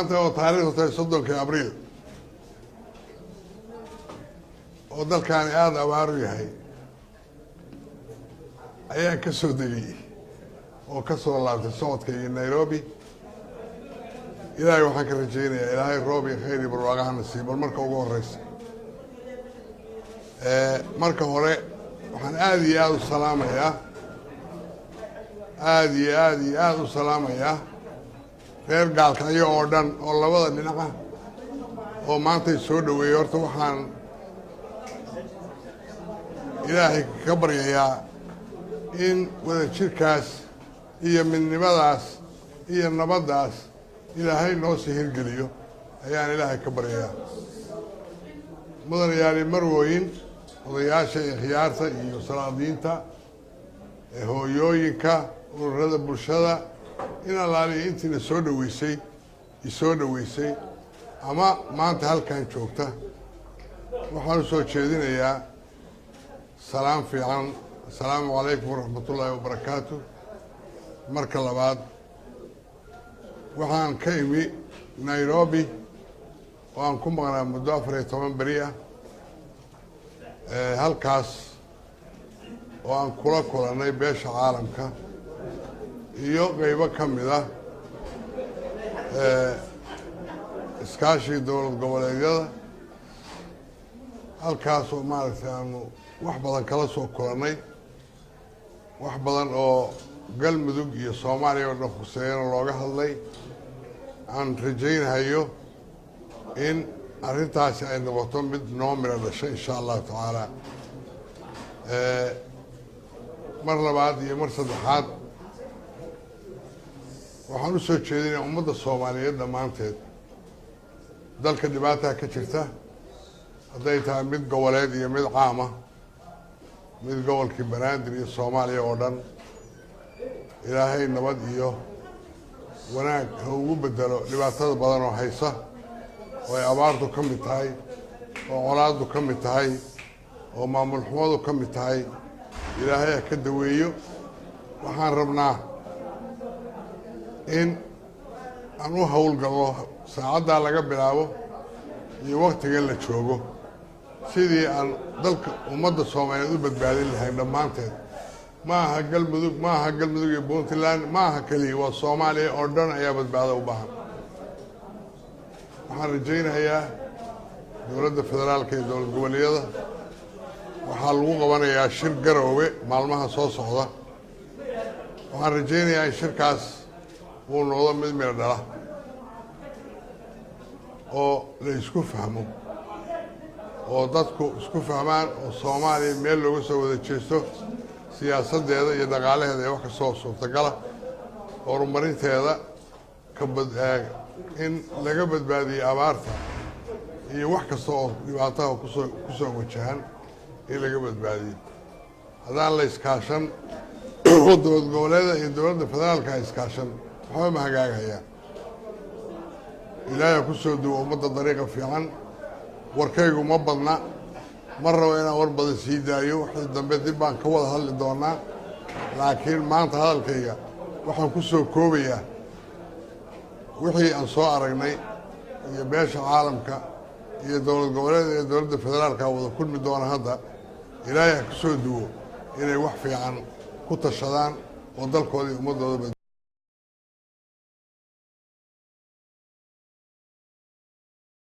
Maanta oo taariikhdu tahay 30-kii Abriil, oo dalkaani aada abaar u yahay, ayaan ka soo degay oo ka soo laabtay socodkaygii Nairobi. Ilaahay waxaan ka rajaynayaa Ilaahay roob iyo khayr iyo barwaaqahana siiyo. Bal marka ugu horeysa, marka hore waxaan aada iyo aada u salaamayaa, aada iyo aada iyo aada u salaamayaa reer Gaalkacyo oo dhan oo labada dhinaca oo maantay soo dhoweeyey. Horta waxaan Ilaahay ka baryayaa in wadajirkaas iyo midnimadaas iyo nabaddaas Ilaahay noo sii hirgeliyo ayaan Ilaahay ka baryayaa. Mudanayaali, marwooyin, odayaasha iyo khiyaarta iyo salaadiinta, hooyooyinka, ururada bulshada, in allaaliya intiina soo dhoweysay, isoo dhoweysay ama maanta halkan joogta, waxaan u soo jeedinayaa salaam fiican. Asalaamu calaykum waraxmatullaahi wabarakaatu. Marka labaad, waxaan ka imi Nairobi oo aan ku maqnaa muddo 14 beri ah, halkaas oo aan kula kulannay beesha caalamka iyo qeybo ka mid ah iskaashiga dowlad goboleedyada, halkaas oo maaragtay aanu wax badan kala soo kulannay, wax badan oo Galmudug iyo Soomaaliya oo dhan khuseeyana looga hadlay. Aan rajaynhayo in arrintaasi ay noqoto mid noo miro dhashay, insha Allahu tacaala. Mar labaad iyo mar saddexaad waxaan u soo jeedinaya ummadda Soomaaliyeed dhammaanteed, dalka dhibaataa ka jirta, hadday tahay mid goboleed iyo mid caama, mid gobolkii Banaadir iyo Soomaaliya oo dhan, Ilaahay nabad iyo wanaag ha ugu bedelo dhibaatada badan oo haysa, oo ay abaartu ka mid tahay, oo colaaddu ka mid tahay, oo maamul xumadu ka mid tahay. Ilaahay ha ka daweeyo. Waxaan rabnaa in aan u howlgallo saacaddaa laga bilaabo iyo waktigan la joogo sidii aan dalka ummadda Soomaaliyeed u badbaadin lahayn dhammaanteed. Ma aha Galmudug, ma aha Galmudug iyo Puntland, ma aha keliya, waa Soomaaliya oo dhan ayaa badbaado u baahan. Waxaan rajaynayaa dowladda federaalka iyo dowlad goboleedyada waxaa lagu qabanayaa shir Garoowe maalmaha soo socda. Waxaan rajaynayaa in shirkaas uu noqdo mid miro dhala oo la isku fahmo, oo dadku isku fahmaan, oo Soomaaliya meel looga soo wada jeesto siyaasaddeeda iyo dhaqaalaheeda ee wax kastoo suurtagala, horumarinteeda, in laga badbaadiyo abaarta iyo wax kasta oo dhibaataha kusoo wajahan in laga badbaadiyo. Haddaan la iskaashan oo dowlad goboleeda iyo dowladda federaalka iskaashan, waxba ma hagaagayaan. Ilaahay ku soo duwo ummadda dariiqa fiican. Warkaygu ma badna, ma rabo inaan war badan sii daayo. Wixii dambe dib baan ka wada hadli doonaa, laakiin maanta hadalkayga waxaan ku soo koobayaa wixii aan soo aragnay iyo beesha caalamka iyo dowlad goboleeda iyo dowladda federaalka wada kulmi doona hadda. Ilaahay ha ku soo duwo inay wax fiican ku tashadaan oo dalkooda iyo ummaddooda.